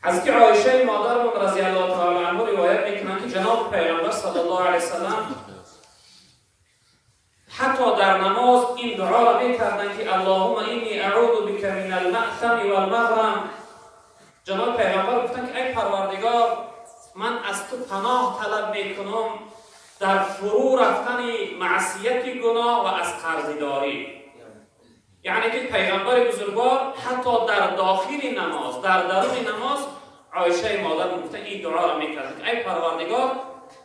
حضرت عایشه مادرمون رضی الله تعالی عنها روایت میکنن که جناب پیامبر صلی الله علیه وسلم حتی در نماز این دعا را میکردند که اللهم انی اعوذ بک من المأثم والمغرم. جناب پیغمبر گفتند که ای پروردگار، من از تو پناه طلب میکنم در فرو رفتن معصیت، گناه و از قرضداری. یعنی که پیغمبر بزرگوار حتی در داخل نماز، در درون نماز، عایشه مادر گفتن این دعا را میکرد که ای پروردگار،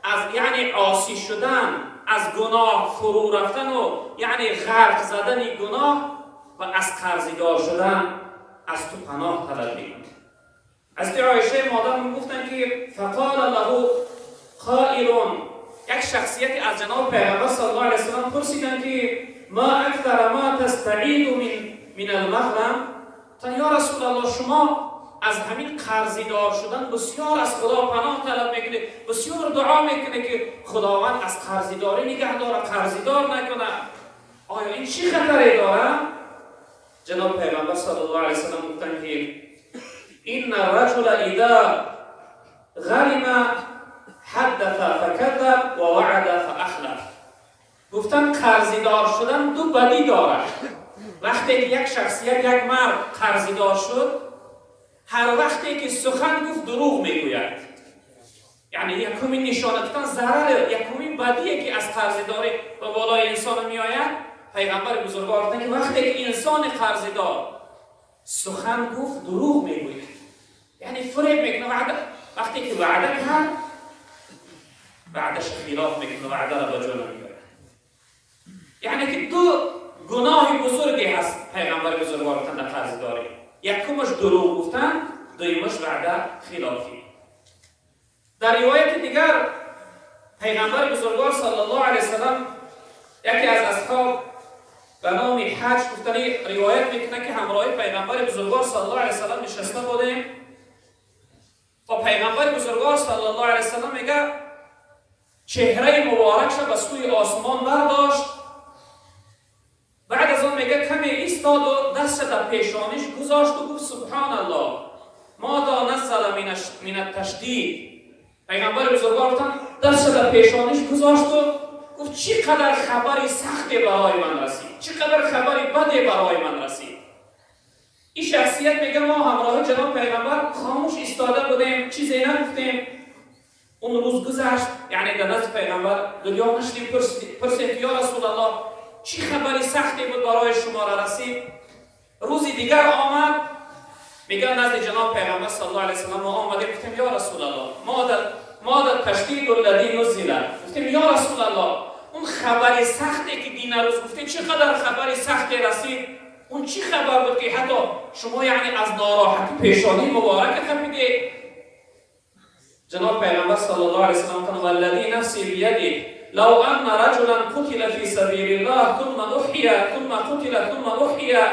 از یعنی عاصی شدن، از گناه فرو رفتن و یعنی غرق زدن گناه و از قرضدار شدن از تو پناه طلب میکنم. از عایشه مادر گفتن که فقال له قائل، یک شخصیت از جناب پیغمبر صلی الله علیه وسلم پرسیدن که ما اکثر ما تستعیذ من المغرم. تا یا رسول الله، شما از همین قرضیدار شدن بسیار از خدا پناه طلب میکنه، بسیار دعا میکنه که خداوند از قرضیداری نگه داره، قرضیدار نکنه. آیا این چی خطری داره؟ جناب پیغمبر صلی الله علیه وسلم گفتن که ان الرجل اذا غرم حدث فکذب و وعد فاخلف. گفتن قرضیدار شدن دو بدی دارد. وقتی که یک شخصیت، یک مرد قرضیدار شد، هر وقتی که سخن گفت دروغ میگوید. یعنی یکمین نشانه گفتن ضرر، یکمین بدیه که از قرضداری به بالای انسان میآید، پیغمبر بزرگوار گفتن که وقتی که انسان قرضدار سخن گفت، دروغ میگوید، یعنی فریب میکنه. وعده، وقتی که وعده کرد، وعدش خلاف میکنه، وعده را به جا نمیاره. یعنی که دو گناه بزرگی هست، پیغمبر بزرگوار گفتن، در قرضداری: یکمش دروغ گفتن، دویمش وعده خلافی. در روایت دیگر پیغمبر بزرگوار صلی الله علیه وسلم، یکی از اصحاب به نام حج گفتنی روایت میکنه که همراه پیغمبر بزرگوار صلی الله علیه وسلم نشسته بودیم و پیغمبر بزرگوار صلی الله علیه وسلم میگه چهره مبارکش به سوی آسمان برداشت. بعد از آن میگه کمی ایستاد و دست در پیشانیش گذاشت و گفت سبحان الله، ماذا نزل من التشدید. پیغمبر بزرگوار گفتن دست در پیشانیش گذاشت و گفت چی قدر خبری سختی برای من رسید، چی قدر خبری بدی برای من رسید. این شخصیت میگه ما همراه جناب پیغمبر خاموش ایستاده بودیم، چیزی نگفتیم. اون روز گذشت، یعنی در نزد پیغمبر دنیا نشدیم پرسید که یا رسول الله، چی خبری سختی بود برای شما را رسید؟ روزی دیگر آمد، میگه نزد جناب پیغمبر صلی الله علیه وسلم ما آمدیم، گفتیم یا رسول الله، ماذا التشدید الذی نزل؟ گفتیم یا رسول الله، اون خبری سختی که دین روز گفتیم چقدر خبری سختی رسید، اون چی خبر بود که حتی شما یعنی از ناراحتی پیشانی مبارک خپیده؟ جناب پیغمبر صلی الله علیه وسلم گفتند والذی نفسی بیده لو ان رجلا قتل فی سبیل الله ثم احیا ثم قتل ثم احیا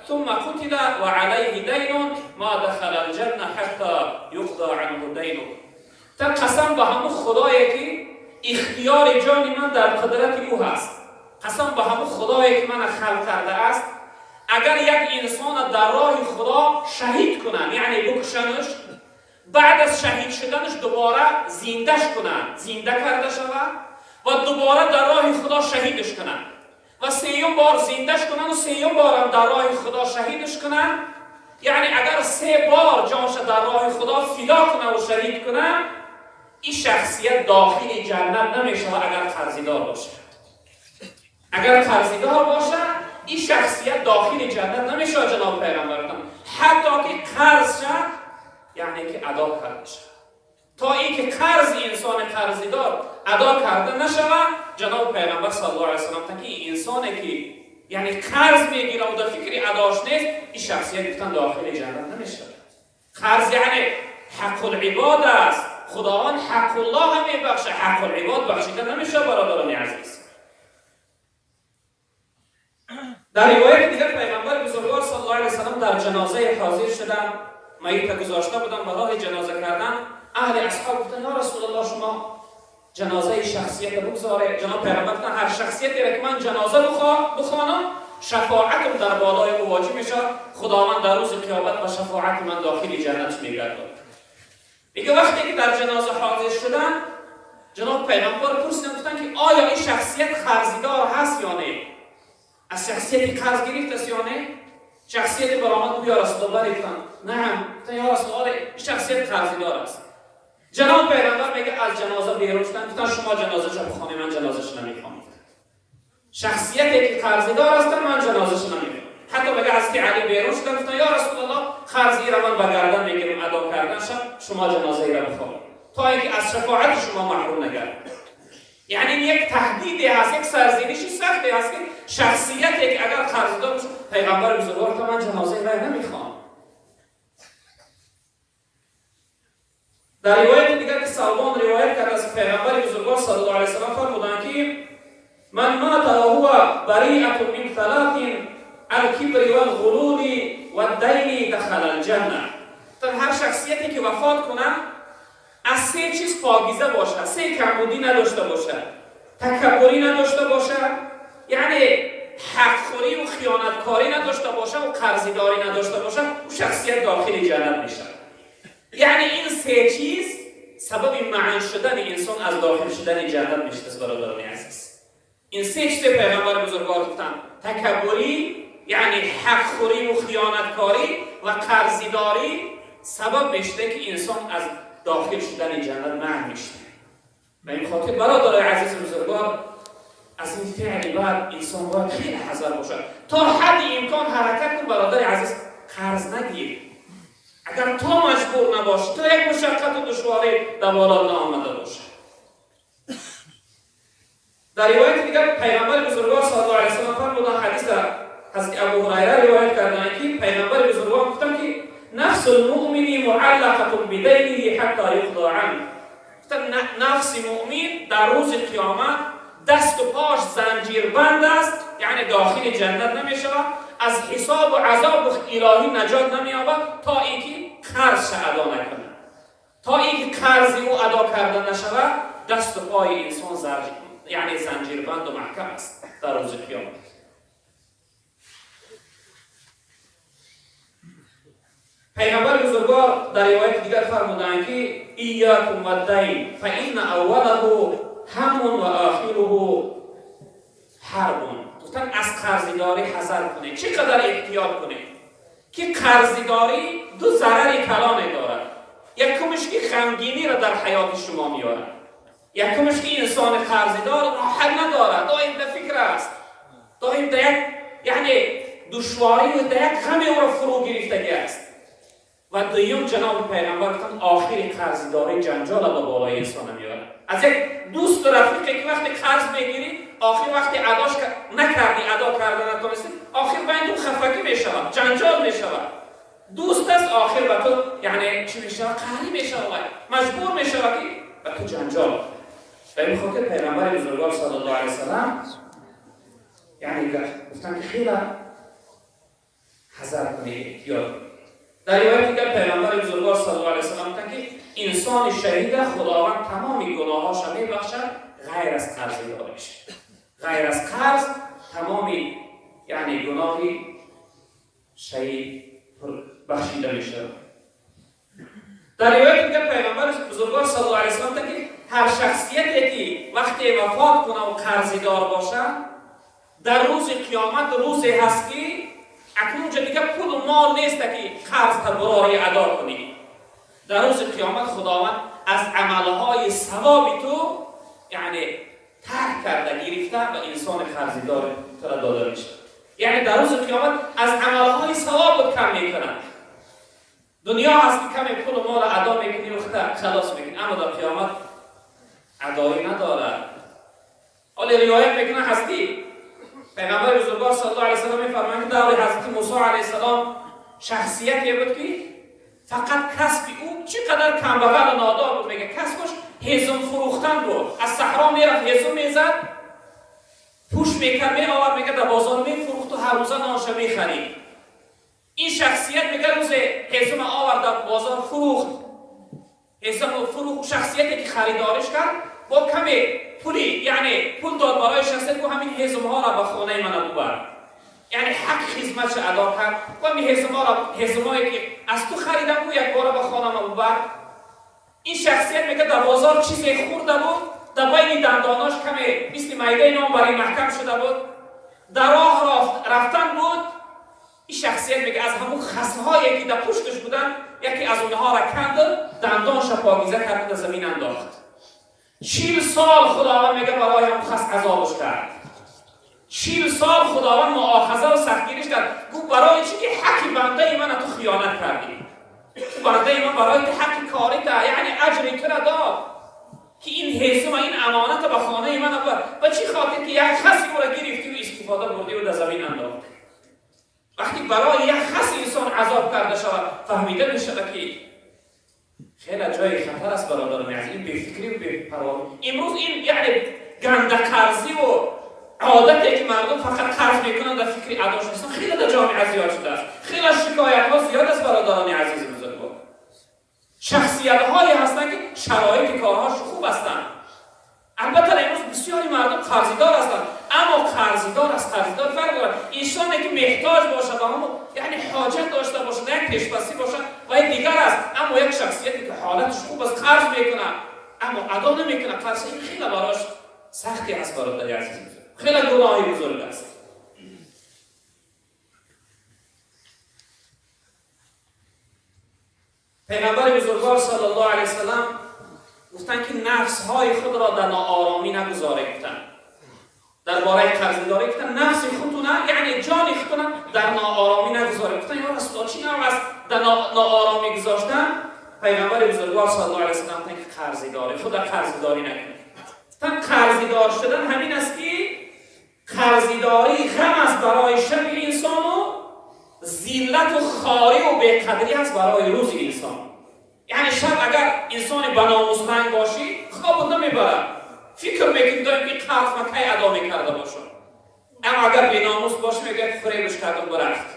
ثم قتل وعليه دین ما دخل الجنة حتى يقضى عنه دینه. تا قسم به همون خدایی که اختیار جان من در قدرت او هست، قسم به همون خدایی که من خلق کرده است، اگر یک انسان در راه خدا شهید کنن، یعنی بکشنش، بعد از شهید شدنش دوباره زیندش کنن، زنده کرده شود و دوباره در راه خدا شهیدش کنن و سیوم بار زیندش کنن و سیوم بار هم در راه خدا شهیدش کنن، یعنی اگر سه بار جانش در راه خدا فدا کنه و شهید کنه، این شخصیت داخل جنت نمیشه اگر قرضیدار باشه. اگر قرضیدار باشه، این شخصیت داخل جنت نمیشه. جناب پیغمبر حتی که قرض شد، یعنی که ادا کرده شد، تا اینکه قرض انسان قرضیدار ادا کرده نشود، جناب پیغمبر صلی الله علیه وسلم که این انسانی که یعنی قرض میگیره و در فکر اداش نیست، این شخصیت گفتن داخل جنت نمیشه. قرض یعنی حق العباد است. خداوند حق الله هم میبخشه، حق العباد بخشیده نمیشه. برادران عزیز، در روایت دیگر پیغمبر بزرگوار صلی الله علیه وسلم در جنازه حاضر شدن. میت گذاشته بودن، برای جنازه کردن. اهل اصحاب گفتن یا رسول الله، شما جنازه شخصیت بگذاره. جناب پیغمبر گفتن هر شخصیتی را که من جنازه بخوانم، شفاعتم در بالای او واجب میشه، خداوند در روز قیامت با شفاعت من داخل جنت میگردد. میگه وقتی که در جنازه حاضر شدن، جناب پیغمبر پرسیدن، گفتن که آیا این شخصیت قرضیدار هست یا نه؟ از شخصیتی قرض گرفت است یا نه؟ شخصیت برآمد، گفت یا رسول الله، گفتن نه. گفتن یا رسول الله، این شخصیت قرضیدار است. جناب پیغمبر میگه از جنازه بیرون شدن، گفتن شما جنازه بخوانید، من جنازه‌ش نمیخوام. شخصیتی که قرضیدار است، من جنازه‌ش نمیخوام. حتی میگه حضرت علی بیرون شدن، گفتن یا رسول الله، قرضی را من به گردن میگیرم، ادا کردن شما جنازه را بخوانید، تا اینکه از شفاعت شما محروم نگردد. یعنی یک تهدیدی هست، یک سرزنشی سختی هست که شخصیتی که اگر قرضدار باشه، پیغمبر بزرگوار تا من جنازه را نمیخوام. در روایت دیگر که ثوبان روایت کرد، از پیغمبر بزرگوار صلی الله علیه وسلم فرمودند که من مات وهو بریئة من ثلاث الكبر والغلول والدین دخل الجنه. هر شخصیتی که وفات کنه از سه چیز پاکیزه باشه، سه کمبودی نداشته باشه، تکبری نداشته باشه، یعنی حقخوری و خیانتکاری نداشته باشه و قرضیداری نداشته باشه، او شخصیت داخل جنت میشه. یعنی این سه چیز سبب معن شدن انسان از داخل شدن جنت میشه. برادران عزیز، این سه چیز پیغمبر بزرگوار گفتن: تکبری، یعنی حقخوری و خیانتکاری و قرضیداری، سبب میشه که انسان از داخل شدن جنت منع میشه. به این خاطر برادر عزیز بزرگوار، از این فعل بعد انسان باید خیلی حذر باشه. تا حد امکان حرکت کن برادر عزیز، قرض نگیر اگر تا مجبور نباشی، تا یک مشقت و دشواری در بالا نآمده باشه. در روایت دیگر پیغمبر بزرگوار صلی الله علیه وسلم فرمودن، حدیث حضرت ابو هریره روایت کردن که پیغمبر بزرگوار گفتن که نفس المؤمن معلقة بدینه حتی یقضى عنه. نفس مؤمن در روز قیامت دست و پاش زنجیر بند است، یعنی داخل جنت نمیشود، از حساب و عذاب الهی نجات نمییابد تا اینکه قرض ادا نکنه. تا اینکه قرض او ادا کرده نشود، دست و پای انسان یعنی زنجیر بند و محکم است در روز قیامت. پیغمبر بزرگوار در روایت دیگر فرمودند که ایاکم والدین فان اوله هم و آخره حرب. گفتن از قرضیداری حذر کنید، چقدر احتیاط کنید که قرضیداری دو ضرر کلان دارد. یکمش که غمگینی را در حیات شما میارد. یکمش که انسان قرضیدار راحت ندارد، دائم در فکر است، دائم در یک یعنی دشواری و در یک غم او را فرو گرفتگی است. و دویم، جناب پیغمبر گفتن آخر قرضیداری جنجال را بالای انسان میاره. از یک دوست و رفیقی که وقتی قرض میگیری، آخر وقتی اداش نکردی، ادا کرده نتونستی، آخر بین تو خفگی میشود، جنجال میشود. دوست است، آخر به تو یعنی چی میشود؟ قهری میشود، مجبور میشود که به تو جنجال. به این خاطر پیغمبر بزرگوار صلی الله علیه وسلم یعنی گفتن که خیلی حذر کنید، احتیاط. در روایت دیگر پیغمبر بزرگوار صلی الله علیه وسلم گفتن که انسان شهید خداوند تمام گناهاش میبخشد غیر از قرض دارش. غیر از قرض تمام یعنی گناهی شهید بخشیده میشه. در روایت دیگر پیغمبر بزرگوار صلی الله علیه وسلم که هر شخصیتی که وقتی وفات کنه و قرضیدار باشه، در روز قیامت روزی هست که اکنون دیگه پول و مال نیست که قرض تا برای ادا کنی. در روز قیامت خداوند از عملهای ثواب تو یعنی ترک کرده گرفته و انسان قرضیدار تو را داده میشه. یعنی در روز قیامت از عملهای ثواب کم میکنه. دنیا هست که کمی پول و مال ادا میکنی و خلاص میکنی، اما در قیامت ادایی نداره. حالا روایت میکنه هستی پیغمبر بزرگوار صلی الله علیه وسلم میفرمایند که دور حضرت موسی علیه السلام شخصیتی بود که فقط کسب او چقدر کمبغل و نادار بود، میگه کسبش هیزم فروختن بود. از صحرا میرفت، هیزم میزد، پوش میکرد، میآورد، میگه در بازار میفروخت و هر روزه نانش میخرید. این شخصیت میگه روز هیزم آورد، در بازار فروخت، هیزم فروخت. شخصیتی که خریدارش کرد با کمی پولی یعنی پول داد برای شخصیت، که همین هیزم ها را به خانه من ببر. یعنی حق خدمتش ادا کرد و همین هیزم ها را، هیزم هایی که از تو خریدم، او یک بار به خانه من ببر. Ин шахсият мега дар бозор чизе хӯрда буд, дар байни дандонаш каме мисли майдаи нон бар ин маҳкам шуда буд, дар роҳ рафтан буд. Ин шахсият мега аз ҳамун хасҳое ки дар пушташ буданд, яке аз онҳоро канд, дандонша покиза кард, дар замин андохт. 40 сол Худованд мега барои ҳамун хас азобш кард. 40 сол Худованд муохаза ва сахтгириш кард. Гуфт: барои чӣ ки ҳаққи бандаи мана ту хиёнат кардӣ? Бандаи ман барои ту ҳаққи корита, яъне аҷри тура дод, ки ин ҳезума, ин амоната ба хонаи ман бар, ба чӣ хотир ки як хаси ӯра гирифтиву истифода бурдиву дар замин андохтӣ? Вақте барои як хас инсон азоб карда шавад, фаҳмида мешавад, ки хеле ҷои хатар аст, бародарони азиз, ин бефикриву бепарво. Имрӯз ин яъне гандақарзиву одате ки мардум фақат қарз мекунанд, дар фикри адош нестанд, хеле дар ҷомеа зиёд шудааст, хеле шикоятҳо зиёд аст, бародарони азизи бузургвор. Шахсиятҳое ҳастанд, ки шароити корҳош хуб ҳастанд. Албатта, имрӯз бисёри мардум қарзидор ҳастанд, аммо қарзидор аз қарзидор фарқ дорад. Инсоне ки меҳтоҷ бошад ба ҳамон, яъне ҳоҷат дошта бошад, як пешбастӣ бошад, ва дигар аст. Аммо як шахсияте ки ҳолаташ хуб аст, қарз мекунад, аммо адо намекунад қарз, ин хеле барош сахти аст, бародари азиз, хеле гуноҳи бузург аст. Пайғамбари бузургвор саллаллоҳу алайҳи васаллам гуфтанд, ки нафсҳои худро дар нооромӣ нагузоред. Гуфтанд дар бораи қарздорӣ, гуфтанд: нафси худтуна, яъне ҷони худтуна дар нооромӣ нагузоред. Гуфтанд: ё Расулуллоҳ, чӣ навъ аст дар нооромӣ гузоштан? Пайғамбари бузургвор саллаллоҳу алайҳи васаллам гуфтанд, ки қарздорӣ худа қарздорӣ накунед. Гуфтанд: қарздор шудан ҳамин аст, ки қарздорӣ ғам аст барои шаби инсону зиллату хориву беқадрӣ аст барои рӯзи инсон. Яъне шаб агар инсони ба номусранг бошӣ, хобу намебарад, фикр мекунӣ доим, ки қарз ма кай адо мекарда бошам. Аммо агар беномус бошӣ, мегӯяд: фиребш кардум, бирафт.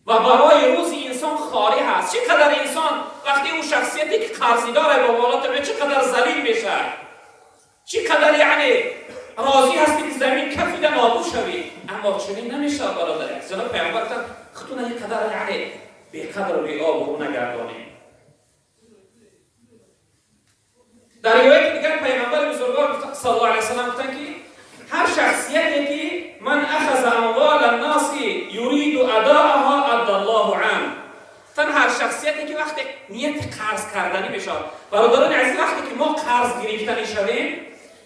Ва барои рӯзи инсон хорӣ ҳаст. Чӣ қадар инсон вақте ӯ шахсияте ки қарзидоре ба болота, чӣ қадар залил мешавад, чӣ қадар яъне розӣ ҳастӣ, ки замин кафида нобуд шавӣ. Аммо чунин намешавад, бародари азиз. Ҷаноб Пайғамбар гуфтанд: худтуна ин қадар яъне беқадру беобрӯ нагардонем. Дар ривояти дигар Пайғамбари бузургвор саллаллоҳу алайҳи васаллам гуфтанд, ки ҳар шахсияте ки ман ахаза амвала ннаси юриду адоаҳо адда Аллоҳу ан. Гуфтанд: ҳар шахсияте ки вақте нияти қарз карданӣ мешавад. Бародарони азиз, вақте ки мо қарз гирифтанӣ шавем,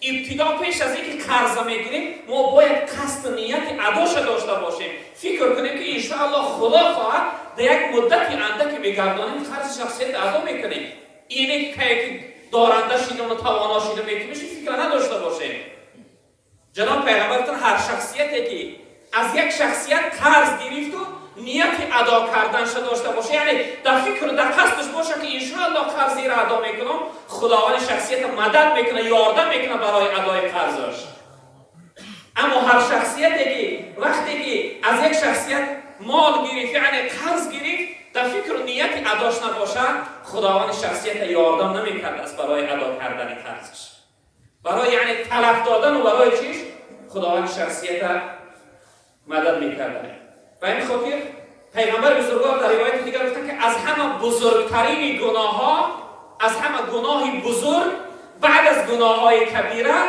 ибтидо пеш аз ин ки қарза мегирем, мо бояд қасду нияти адоша дошта бошем, фикр кунем, ки иншоаллоҳ, Худо хоҳад, дар як муддати андаке мегардонем, қарзи шахсияти адо мекунем. Ине кае ки доранда шидам, тавоно шидам, мекунем, фикра надошта бошем. Ҷаноб Пайғамбар гуфтанд: ҳар шахсияте ки аз як шахсият қарз гирифту нияти адо карданша дошта боша, яъне дар фикру дар қасдаш боша, ки иншоаллоҳ қарзиро адо мекунам, Худованди шахсията мадад мекуна, ёрдам мекуна барои адои қарзаш. Аммо ҳар шахсияте ки вақте ки аз як шахсият мол гирифт, яъне қарз гирифт, дар фикру нияти адош набошад, Худованди шахсията ёрдам намекардааст барои адо кардани қарзаш, барои яъне талаф додану барои чиш Худованди шахсията мадад мекарда. Ба ин хотир Пайғамбари бузургвор дар ривояти дигар гуфтанд, ки аз ҳама бузургтарини гуноҳҳо, аз ҳама гуноҳи бузург баъд аз гуноҳҳои кабира,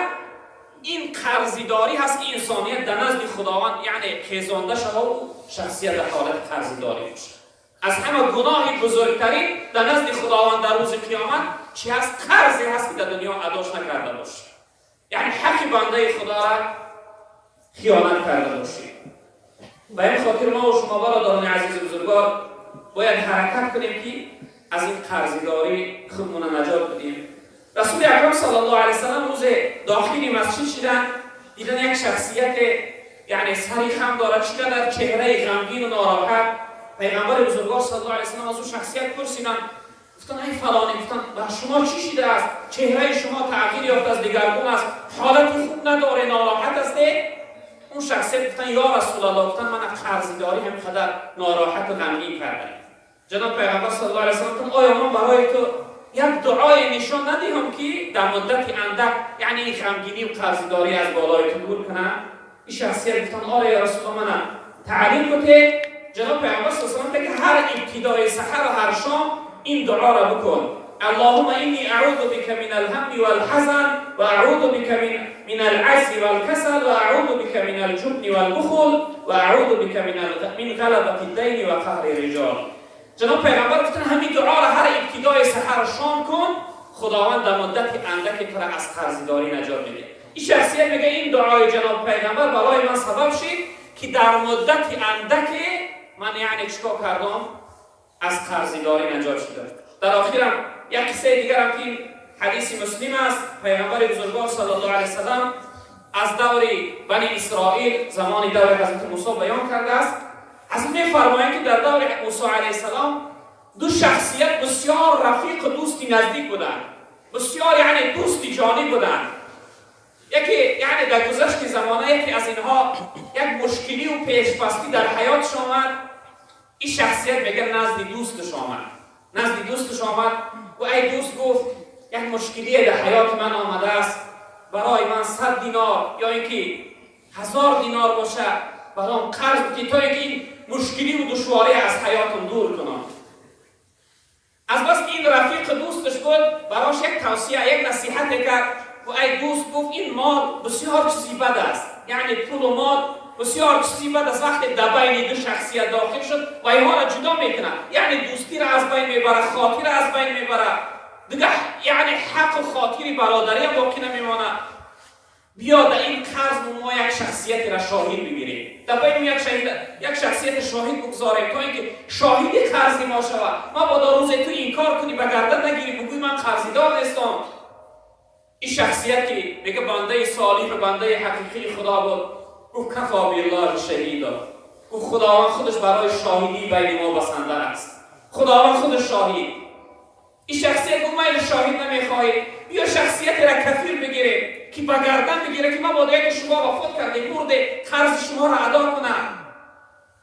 ин қарзидорӣ ҳаст, ки инсоният дар назди Худованд яъне хезонда шавад, шахсият дар ҳолати қарзидорӣ бошад. Аз ҳама гуноҳи бузургтарин дар назди Худованд дар рӯзи қиёмат чӣ ҳаст? Қарзе ҳаст, ки дар дунё адош накарда бошӣ, яъне ҳаққи бандаи Худоро хиёнат карда бошӣ. Ба ин хотир мо шумо, бародарони азизи бузургвор, бояд ҳаракат кунем, ки аз ин қарзидорӣ худмона наҷот бидиҳем. Расули акрам саллаллоҳу алайҳи васаллам рӯзе дохили масҷид шиданд, дидан як шахсияте яъне сари хам дорад, чӣ қадар чеҳраи ғамгину нороҳат. Пайғамбари бузургвор саллаллоҳу алайҳи васаллам аз ӯ шахсият пурсиданд, гуфтанд: ай фалонӣ, гуфтанд, бар шумо чӣ шидааст? Чеҳраи шумо тағйир ёфтааст, дигаргун аст, ҳолати хуб надоре, нороҳат ҳастед. Он шахсият гуфтанд: ё Расулаллоҳ, гуфтанд, мана қарздорӣ ҳам қадар нороҳату ғамгин карда. Ҷаноб Пайғамбар саллаллоҳу алайҳи васаллам гуфтанд: оё ман барои ту як дуое нишон надиҳам, ки дар муддати андак яъне ин ғамгинию қарздорӣ аз болои ту дур кунам? Ин шахсият гуфтанд: оре, ё Расулаллоҳ, мана таълим куте. Ҷаноб Пайғамбар саллаллоҳу алайҳи васаллам, ки ҳар ибтидои саҳару ҳар шом ин дуоро бикун. اللهم إني أعوذ بك من الهم والحزن وأعوذ بك من العجز والكسل وأعوذ بك من الجبن والبخل وأعوذ بك من غلبة الدين وقهر الرجال. جناب پیغمبر گفتن همین دعا را هر ابتدای سحر شام کن، خداوند در مدت اندک تو را از قرضداری نجات میده. این شخصیت میگه این دعای جناب پیغمبر برای من سبب شد که در مدت اندک من یعنی چیکار کردم؟ از قرضداری نجات شدم. در آخرم یک قصه دیگر هم که این حدیث مسلم است. پیغمبر بزرگوار صلی الله علیه وسلم از دور بنی اسرائیل، زمان دور حضرت موسی بیان کرده است. از میفرمایند که در دور موسی علیه السلام دو شخصیت بسیار رفیق و دوستی نزدیک بودند، بسیار یعنی دوستی جانی بودند. یکی یعنی در گذشت زمانه یکی از اینها یک مشکلی و پیش‌بستی در حیاتش آمد. این شخصیت میگه نزد دوستش آمد، نزد دوستش آمد و ای دوست، گفت، یک مشکلی در حیات من آمده است، برای من 100 دینار یا اینکه 1000 دینار باشه برام قرض بدی تا اینکه این مشکلی و دشواری از حیاتم دور کنم. از بس که این رفیق دوستش بود، براش یک توصیه، یک نصیحت کرد و ای دوست، گفت، این مال بسیار چیزی بد است، یعنی پول و مال بسیار چیزی بد است. وقتی در بین دو شخصیت داخل شد و اینها را جدا میکنه، یعنی دوستی را از بین میبره، خاطر را از بین میبره، دیگه یعنی حق و خاطری برادری هم باقی نمیمانه. بیا در این قرض ما یک شخصیت را شاهد بگیریم، در بین یک شخصیت شاهد بگذاریم تا اینکه شاهد قرض ما شود. ما با روز تو انکار کنی، به گردن نگیری، بگوی من قرضیدار نیستم. این شخصیت که میگه بنده صالح و بنده حقیقی خدا بود، گفت كفى بالله شهيدا. گفت خداوند خودش برای شاهدی بین ما بسنده است، خداوند خودش شاهد. این شخصیت گفت میل شاهد نمیخواهی، بیا شخصیت را کفیل بگیریم که به گردن بگیره که ما با که شما وفات کرده، مرده، قرض شما را ادا کنه.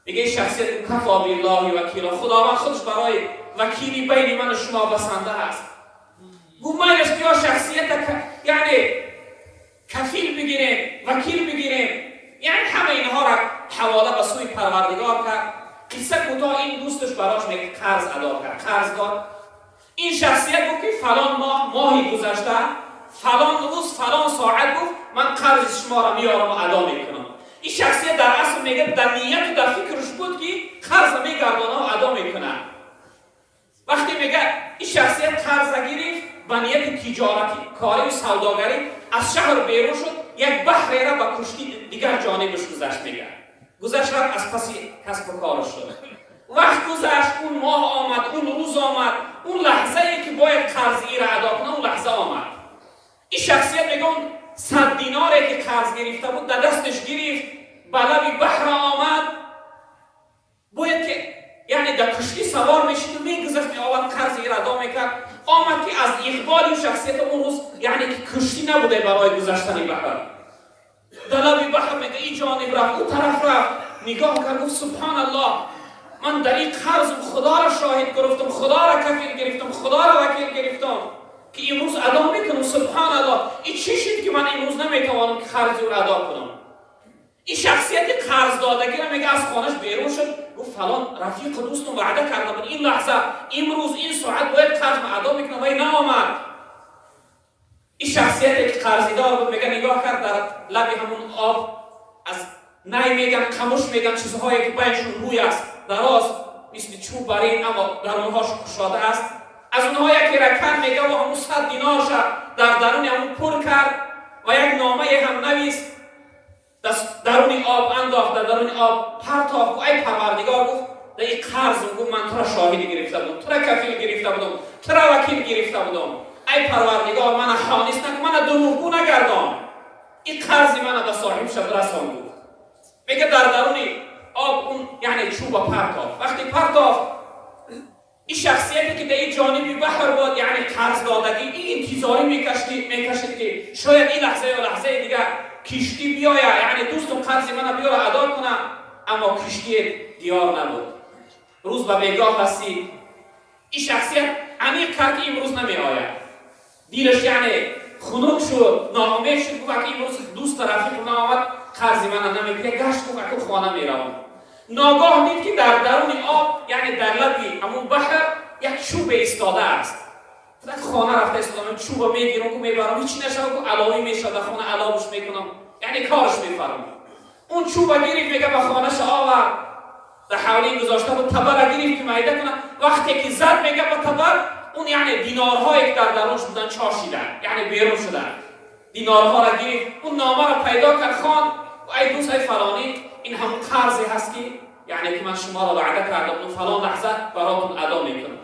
میگه این شخصیت كفى بالله وكيلا. خداوند خودش برای وکیلی بین من و شما بسنده است. گفت میلش، بیا شخصیت یعنی کفیل بگیریم، وکیل بگیریم. یعنی همه اینها را حواله به سوی پروردگار کرد. قصه کوتاه، این دوستش براش میگه قرض ادا کرد، قرض داد. این شخصیت گفت که فلان ماه، ماهی گذشته، فلان روز، فلان ساعت، گفت من قرض شما را میارم و ادا میکنم. این شخصیت در اصل میگه در نیت و در فکرش بود که قرض میگردانه و ادا میکنه. وقتی میگه این شخصیت قرض گرفت، با نیت تجارتی، کاری و سوداگری از شهر بیرون شد، یک بحری را با کشتی دیگر جانبش گذشت. میگه گذشت، رفت، از پسی کسب و کارش شد. وقت گذشت، اون ماه آمد، اون روز آمد، اون لحظه ای که باید قرض را ادا کنه، اون لحظه آمد. این شخصیت میگه اون 100 دیناری که قرض گرفته بود در دستش گرفت، به لب بحر آمد، باید که یعنی در کشتی سوار میشید و میگذشت، می آورد، قرض را ادا میکرد. آمد که از اقبال شخصیت اون روز یعنی که کشتی نبوده برای گذشتن بحر. در لب بحر میگه این جانب رفت، اون طرف رفت، نگاه کرد، گفت سبحان الله، من در این قرض خدا را شاهد گرفتم، خدا را کفیل گرفتم، خدا را وکیل گرفتم که امروز ادا میکنم. سبحان الله، این چی شد که من امروز نمیتوانم که قرض او را ادا کنم؟ این شخصیت قرض دادگی را میگه از خانهش بیرون شد، گفت فلان رفیق دوستم وعده کرده بود این لحظه، امروز، این ساعت باید قرض ادا میکنم و نآمد. این شخصیتی که قرضیدار بود میگه نگاه کرد، در لب همون آب از نی میگن، قمش میگن، چیزهایی که بینشون روی است، دراز مثل چوب برین اما درونهاش کشاده است، از اونها یکی را کند میگه و همون 100 دینار در درون همون پر کرد و یک نامه هم نویست، درون آب انداخت، در درون آب پرتاخت و ای پروردگار، گفت، در این قرض، گفت، من تو را شاهد گرفته بودم، تو را کفیل گرفته بودم، تو را وکیل گرفته بودم. ای پروردگار، من حانث نکن، من دروغگو نگردان، این قرض من به صاحب شب رسان. گفت میگه در درون آب اون یعنی چوب پرتاخت. وقتی پرتاخت، این شخصیتی که در این جانبی بحر بود، یعنی قرض دادگی، این انتظاری میکشید که شاید این لحظه یا لحظه دیگه کشتی بیاید، یعنی دوستم قرض من بیاره ادا کنه. اما کشتی دیار نبود. روز به بیگاه رسید. این شخصیت عمیق کرد که امروز نمی آید. دیرش یعنی خنک شد، ناامید شد. گفت که امروز دوست رفیق نآمد، قرض من نمیگیره. گشت، گفت که خانه میروم. ناگاه دید که در درون آب، یعنی در لبی همون بحر، یک چوب ایستاده است. Так хона рафта истодам, чӯба мегирам, ку мебарам, ҳичи нашава, ку аловӣ мешавад, дар хона аловш мекунам, яъне корш мефармам. Он чӯба гирифт, мега, ба хонаша овард, дар ҳавлӣ гузошта буд, табара гирифт, ки майда кунад. Вақте ки зад, мега, ба табар, он яъне динорҳое ки дар дарунш буданд, чошиданд, яъне берун шуданд. Динорҳоро гирифт, он номаро пайдо кард, хонд: «Ай дӯст, ай фалонӣ, ин ҳамон қарзе ҳаст, ки яъне ки ман шуморо ваъда кардам, он фалон лаҳза баротон адо мекунам».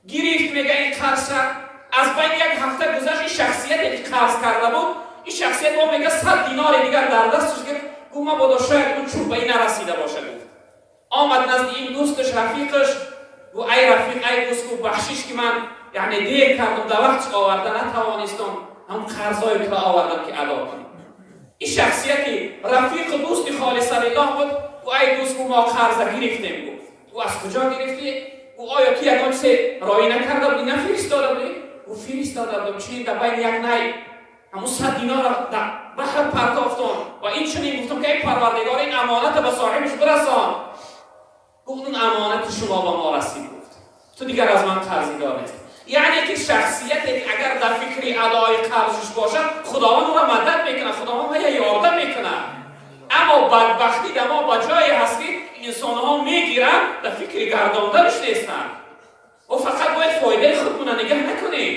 Гирифт, мега, ин қарзша. Аз байни як ҳафта гузашт, ин шахсияте ки қарз карда буд, ин шахсият бо, мега, 100 динари дигар дар дасташ гирифт. Гуфт: «Мабодо шояд он чӯб ба ин нарасида бошад», гуфт. Омад назди ин дӯсташ, рафиқаш, гуфт: «Ай рафиқ, ай дӯст, гуфт, бахшиш, ки ман яъне дер кардам, дар вақтш оварда натавонистам, ҳам қарзҳои туро овардам, ки адо кунем». Ин шахсияти рафиқу дӯсти холиса лиллоҳ буд. Гуфт: «Ай дӯст, гуфт, мо қарза гирифтем». Гуфт: «Гуфт, аз куҷо гирифтӣ?» Гуфт: «Оё ту ягон чизе роӣ накарда будӣ, нафиристода будӣ?» Гуфт: «Фиристода будам». Чунин дар байни як най ҳамун 100 динора дар баҳр партофтон ва ин чунин гуфтам, ки эй Парвардигор, ин амоната ба соҳибаш бирасон. Гуфт: «Он амонати шумо ба мо расид», гуфт, «ту дигар аз ман қарзидор нест». Яъне ки шахсияте ки агар дар фикри адои қарзиш бошад, Худованд ӯро мадад мекунад, Худованд вая ёрдам мекунад. Аммо бадбахтӣ дар мо ба ҷое ҳаст, ки инсонҳо мегиранд, дар фикри гардонданаш нестанд. О, фақат бояд фоидаи худмона нигаҳ накунем.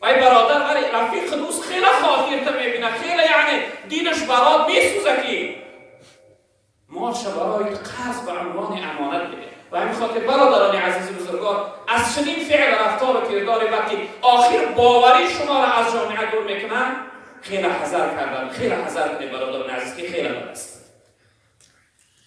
Вай бародар, вале рафиқи дӯст хеле хотирта мебинад, хеле яъне динаш барот месӯза, ки молша барои қарз ба унвони амонат биде. Ва ҳамин хотир, бародарони азизи бузургвор, аз чунин феъл, рафтору кирдори бад, ки охир боварӣ шуморо аз ҷомеа дур мекунанд, хеле ҳазар кардан, хеле ҳазар кунед, бародарони азиз, ки хеле бад аст.